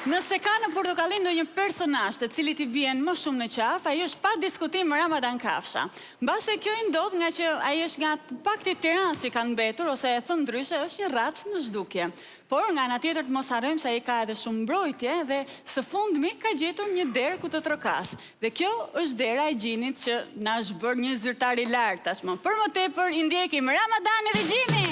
Nëse ka në Portokalli ndonjë personazh të cilit i bien më shumë në qafë, ai është pa diskutim Ramadan Kafsha. Mbase kjo i ndodh ngaqë ai është nga të paktit tiranas që kanë mbetur ose e thënë ndryshe është një racë në zhdukje. Por nga ana tjetër të mos harrojmë se ai ka edhe shumë mbrojtje dhe së fundmi ka gjetur një derë ku të trokasë. Dhe kjo është dera e Gjinit që na është bërë një zyrtar i lartë tashmë. Për më tepër i ndjekim Ramadani dhe Gjini!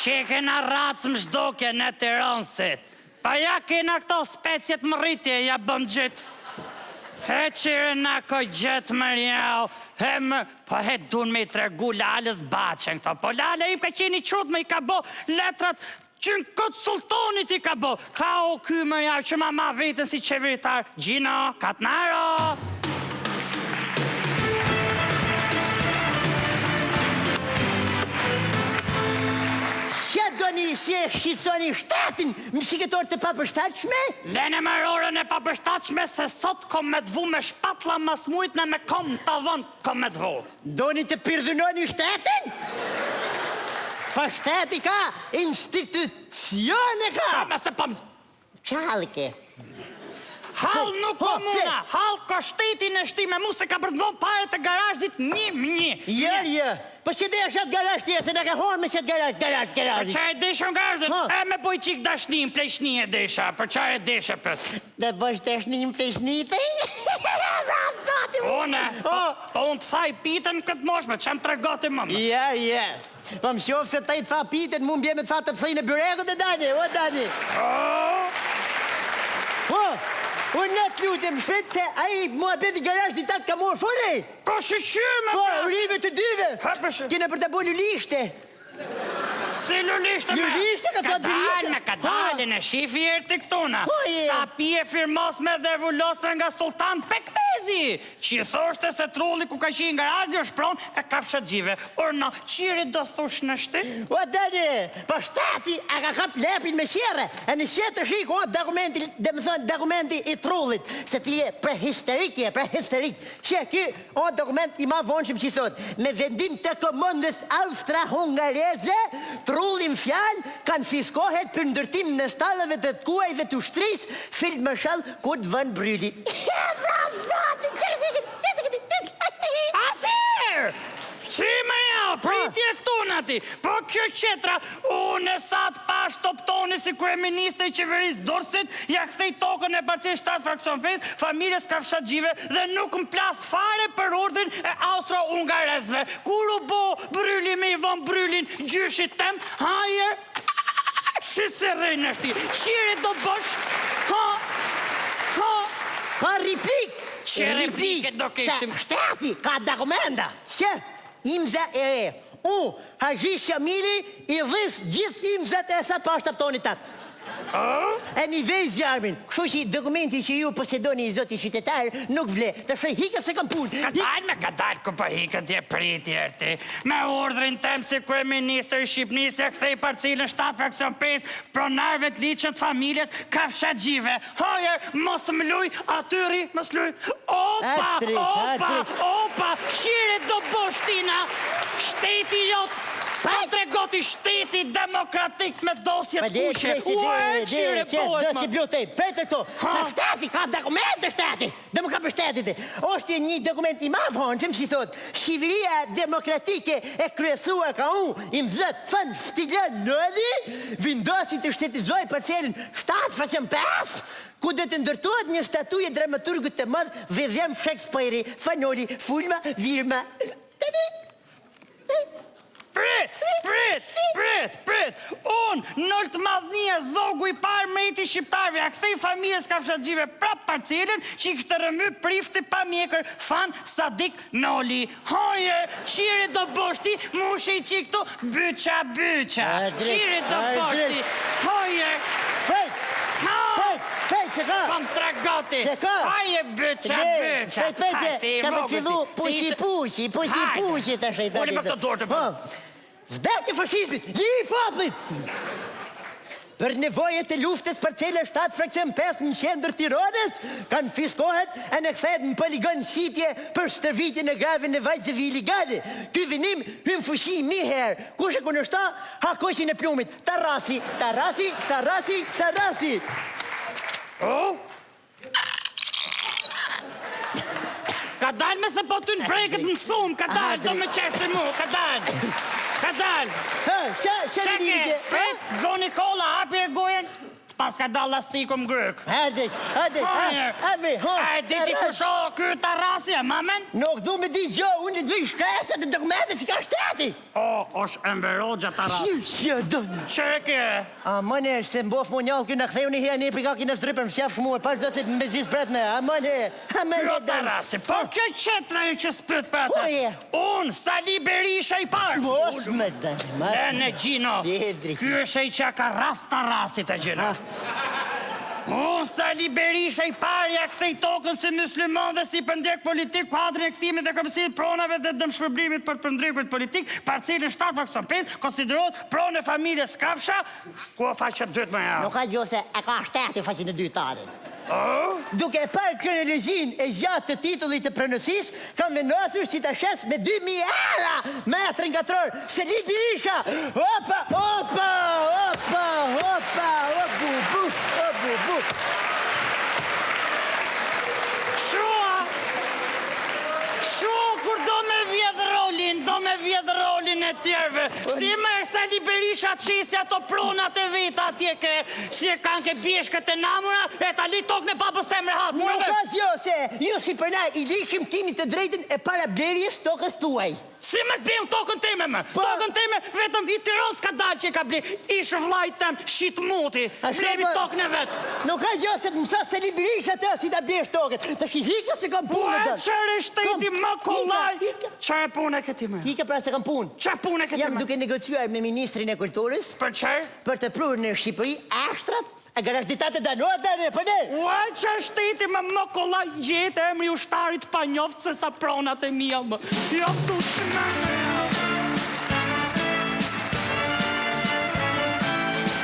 Që kena racë më zhdukje në Tiransit. Pa ja kena këto speciet më rritje, ja bëm gjithë. He qyre na ko gjithë më rjau, he më... Po he dun me i tregu Lalës baçen këto, po Lala im ka qenë i qut më i ka bo letrat që në këtë sultanit i ka bo. Ka o ky më ja që ma ma vetën si qeveritar, Gjino, Katnaro! Çka doni si e shqetësoni shtetin me qëkëto orë të papërshtatshme? Lene më orën e papërshtatshme se sot kom me të vu me shpatlla mas mujt në me kom në tavan kom me të vu. Doni të pirdhunoni shtetin? Po shteti ka institucione ka! Ka me se po Hall ke? Hall nuk kom una, hall ka shteti në shti me mu se ka për të vonë pare të garazhdit një më një. Jo, jo, po që deshe atë garazh tje, se në ka honë me qëtë garazh, garazh, garazh. Për çfarë e desha në garazh? E me boj qik dashni në pleqni e desha, për çfarë e desha për? Dhe bësh dashni në pleqni të? Unë, po, po unë të thaj pitën në këtë moshë, me që më tregoti më më? Ja, ja. Po më qoftë se të i tha pitën, mu më bje me të tha të pëthejnë e byrekët e Dani, o Dani. Po, unë në të lutem shpejt se ai muhabeti garazhit tatë ka morë fund. Po shyqyr me Po, urime të dyve. Kena për të bo lulishte. Si lulishte me? Lulishte ka thënë lulishte. Me ka dalë në shifi erë të këtuna. Po, Tapi e firmosme dhe vulosme nga Sultan Pekmezi. Që i thoshte se trulli ku ka qenë garazhi është pronë e kafshaxhive. Urdhno, qiri do thush në shti? O, Dani, po shteti a ka kap lepin me qerre, e në qe të shik, o, dokumenti, dhe më thënë, dokumenti i trullit, se ti je prehisterik, je prehisterik, që ky, o, dokument i ma vonshëm që thot, me vendim të komandës Austra-Hungareze, trulli në fjalë, konfiskohet për ndërtim në stallave të kuajve të ushtrisë, Feldmarshal Kurt von Brüli. Bravo, zoti, Asir! Qi më ja, pritje këtu në ti. Po kjo qetra, unë e sa të pash Toptoni si kryeministër i qeverisë Durrësit, ja kthej tokën e parcelës 7 fraksion 5, familjes Kafshaxhive dhe nuk më plas fare për urdhrin e austro-hungarezve. Kur u bo Bryli me i vën brylin gjyshit tem, hajer, Si se rrejnë është ti, qire do bësh, ha, ha. Ka replik, Që replike do keshtim. Se shteti ka dokumenta, se imza e re. U, Haxhi Shamili i dhis gjithë imzat e sa të pash Toptonit tatë. E një vej zjarmin, kështu që dokumenti që ju posedoni i zoti qytetar nuk vle. Të shej hikë se kam punë. Ka dalë me ka dalë ku po hikët je prit ti. Me urdhrin tem si kryeministër i Shqipnisë ja kthej parcelën 7 fraksion 5 pronarëve të ligjshëm të familjes Kafshaxhive. Hajer, mos më luj, aty rri, mos luj. Opa, opa, opa, qire do bosh tina, shteti jot. Pa trego ti shteti demokratik me dosje të kuqe. Ua, qire bëhet më. Dosje blu te, prete këto. Sa shteti ka dokumente shteti. Dhe më ka për shtetit. Është një dokument i madh honqëm, si thot, Qeveria Demokratike e kryesuar ka u, imzot Fan Stilian Noli, vendosi të shtetëzojë parcelën 7 fraksion 5, ku do të ndërtohet një statujë e dramaturgut të madh William Shakespeare, Fan Noli, Fulma, Virma. Tani Prit, prit, prit, prit. Unë, Nolt Madhnia, zogu i parë mbreti i shqiptarëve, ja kthej familjes Kafshaxhive prap parcelën që i kishte rrëmy prifti pa mjekër Fan Sadik Noli. Hajer, qiri do bosh ti, mushi i qik këtu, byqa, byqa. Qiri do bosh ti, hajer. Prit, prit, prit, se ka. Po më trego ti. Se ka. Haje, byqa, byqa. Prit, prit, se ka me fillu pushi, pushi, pushi, pushi, të shejtë. Uli me këto dorë të Po. Vdekje fashizmit, liri popullit! Për nevoje të luftës parcela 7 fraksion 5 në qendër Tiranës, konfiskohet e në kthehet në poligon shitje për stërvitjen e grave e vajzave ilegale. Ky vendim hyn fuqi menjëherë. Kush e kundërshton, ha koqin e plumit. Tarrasi, tarrasi, tarrasi, tarrasi. Oh? Ka dalë me se po ty në brekët në sumë, ka dalë, do me qeshë mu, ka dalë, ka dalë. Ha, qa, qa Qa ke, prit, zoni kolla, hapi e gojën, të pas ka dalë lastiku më grykë. Hajde, hajde, Po, ha, mirë. hajde, ha. A e di ti kush o ky tarrasi, e mamen? Nuk du me di gjë, unë i du shkresat e dokumentet që ka shteti. O, është Enver Hoxha tarrasi. Që do? Që e ke? A më ne, se mbof mu njallë kjo në ktheu një herë një pika kina zdrypër më qef mu e pas do se me gjithë bret me, a më ne, a më Jo ne tarrasi, po kjo qetra ju që s'pyt për atë. Po je. Unë, Sali Berisha i parë. Mos me dënë, mos E në Gjino, Jedri. ky është ai që ka rast tarrasit e Gjino. Unë, Sali Berisha i parë, ja kthej tokën si musliman dhe si përndjek politik, kuadrin e kthimit dhe kompensimit pronave dhe dëmshpërblimit për përndjekurit politik, parcelën 7 fraksion 5, konsiderohet pronë e familjes Kafsha, ku o faqja dytë më ja. Nuk ka gjë se e ka shteti faqen e dytë tarin. Duke e parë kronologjinë e gjatë të titullit të pronësisë, kam vendosur si ta shes me 2000 euro metrin katror. Sali Berisha! Opa, opa, opa, opa, o bu bu, o bu bu. Shua! Shua kur do me vjedh rolin, do me vjedh rolin e tjerve. Si më Sali Berisha qesi ato pronat e veta atje ke, si e kanë ke bjeshkët e namura, e ta li tokën e babës tem rehat. Nuk ka gjë se ju si pronar i ligjshëm keni të drejtën e para blerjes tokës tuaj. Si më të blejmë tokën teme më? Po. Tokën teme vetëm i Tironës ka dalë që e ka ble. Ish vllai tem, shit muti. A Blemi po- tokën e vet. Nuk ka gjë se të mësa Sali Berisha të si ta blesh tokën. Të shi hika se kam punë. Ua, dëm. çfarë shteti Kom, më kollaj. Hika, hika. Çfarë pune ke ti më? Hika pra se kam punë. Çfarë pune ke ti Jam më? duke negociuar me ministrin e kulturës Për çfarë? për të prurë në Shqipëri ashtrat e garazhditat e danuar po ne. Ua, çfarë shteti më më kollaj gjetë emri ushtarit pa njoft se sa pronat e mia më. Jo tu çmend.